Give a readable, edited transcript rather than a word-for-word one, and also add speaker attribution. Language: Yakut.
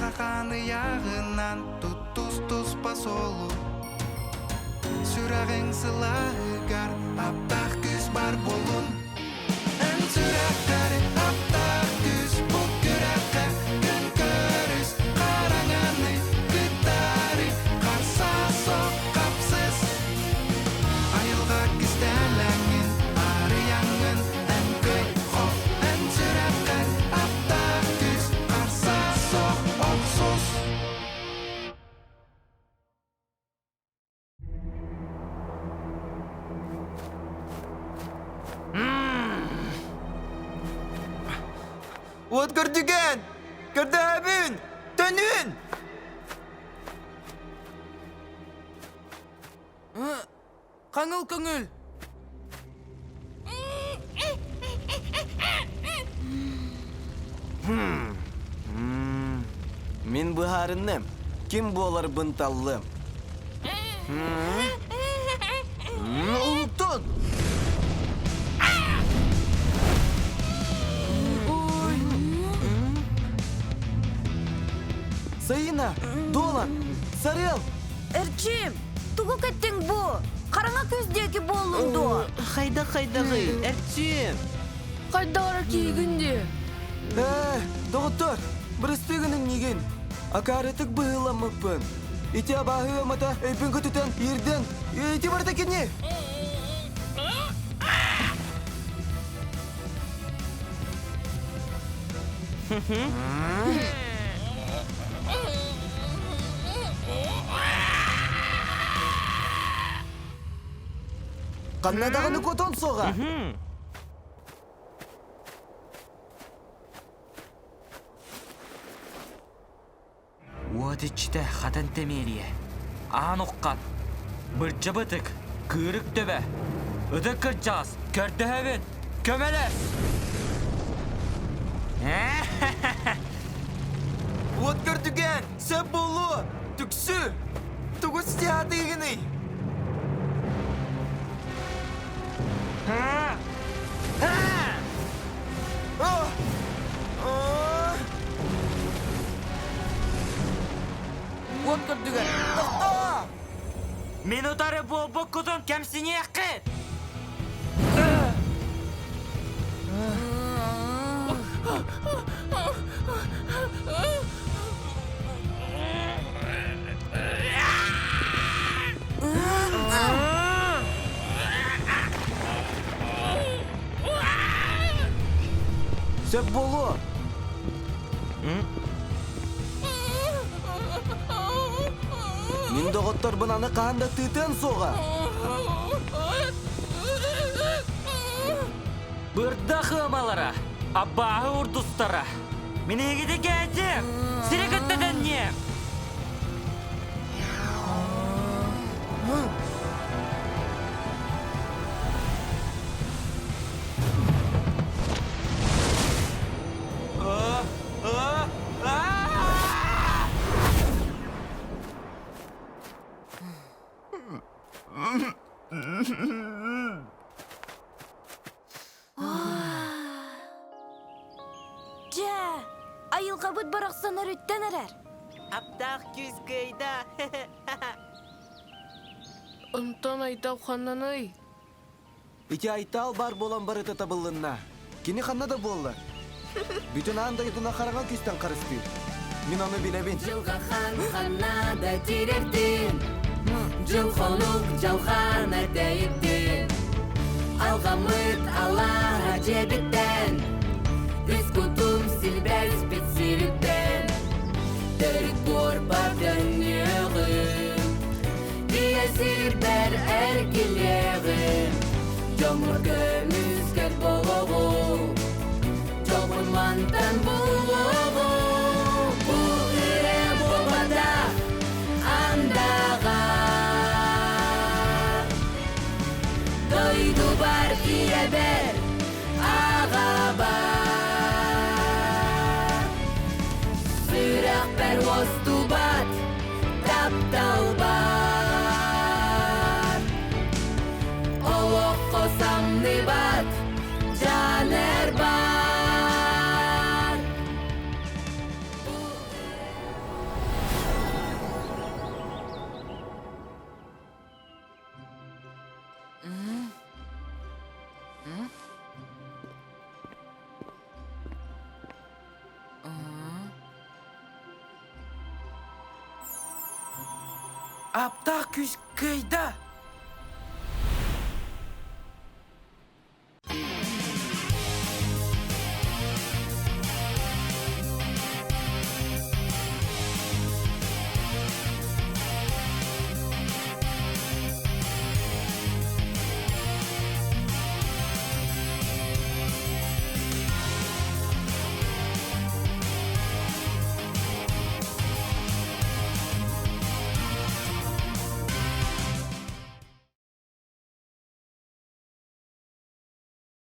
Speaker 1: Дьылҕа хаан ыйааҕынан туттус туспа суолу Сүрэҕиҥ сылааһыгар аптаах күүс бар буоллун Эн сүрэххэр аптаах күүс бу күрэххэ күн көрүс хараҥаны кытары харса сох хапсыс Айылҕа кистэлэҥин арыйаҥҥын эн кый хох эн сүрэххэр аптаах күүс харса сох охсус
Speaker 2: Уот көрдүгэн! Көрдөһөбүн! Төнүн!
Speaker 3: Хаҥыл көҥүл!
Speaker 2: Мин быһаарынным. Ким буоларбын таллым. Уһуктун! Саина! Дуолан! Сарыал!
Speaker 4: Эрчим! Тугу кэттиҥ бу? Хараҥа күс диэки буоллуҥ дуо?
Speaker 3: Хайдах-хайдаҕый, Эрчим?
Speaker 5: Хайдах эрэ киһигин дии.
Speaker 2: Ээ, доҕоттор, бырастыы гыныҥ миигин. Акаарытык быһыыламмыппын. Ити абааһы ыамата өйбүн көтүтэн, иирдэн, ити барыта кини! Ханна даҕаны куотуон суоҕа.
Speaker 6: Уот иччитэ хатан тэмиэрийэ, аан уххат, бырдьа бытык, кыырык төбө, ытык кырдьаҕас, көрдөһөбүн, көмөлөс!
Speaker 2: Уот көрдүгэн, сөп буолуо, түксү! Тугу ситиһаатыгыный? Уот көрдүгэр, тохтоо!
Speaker 6: Мин утары буолбуккутун кэмсиниэххит!
Speaker 2: Сөп буолуо. Мин доҕотторбун аны хаһан да тыытыан суоҕа.
Speaker 6: Бырдах ыамалара, абааһы урдустара. Мин эһигити кээтиэм, сири кытта тэнниэм.
Speaker 4: Дьэ, айылҕабыт барахсан өрүттэн эрэр.
Speaker 3: Аптаах күүс кыайда.
Speaker 5: Онтон Айтал ханнаный?
Speaker 2: Ити Айтал баар буолан барыта табыллынна. Кини ханна да буоллар. Бүтүн аан дойдуна хараҥа күүстэн харыстыыр. Мин ону билэбин.
Speaker 7: Дьылҕа хаан ханна да тириэртин, Дьыл хонук дьалхаана тэйиттин. Алҕаммыт алааһа дьиэбиттэн, Үс кутум силбэспит сириттэн, Төрүт буорбар төннүөҕүм, Ийэ сирбэр эргилиэҕим, Дьоммор көмүскэл буолуоҕум, Дьолбун мантан булуоҕум. Бу ырыа буолбатах андаҕар, Дойдубар ийэбэр аҕабар, Сүрэхпэр уостубат таптал бар. Олоххо самныбат дьаныар бар.
Speaker 3: Аптаах күүс кыайда!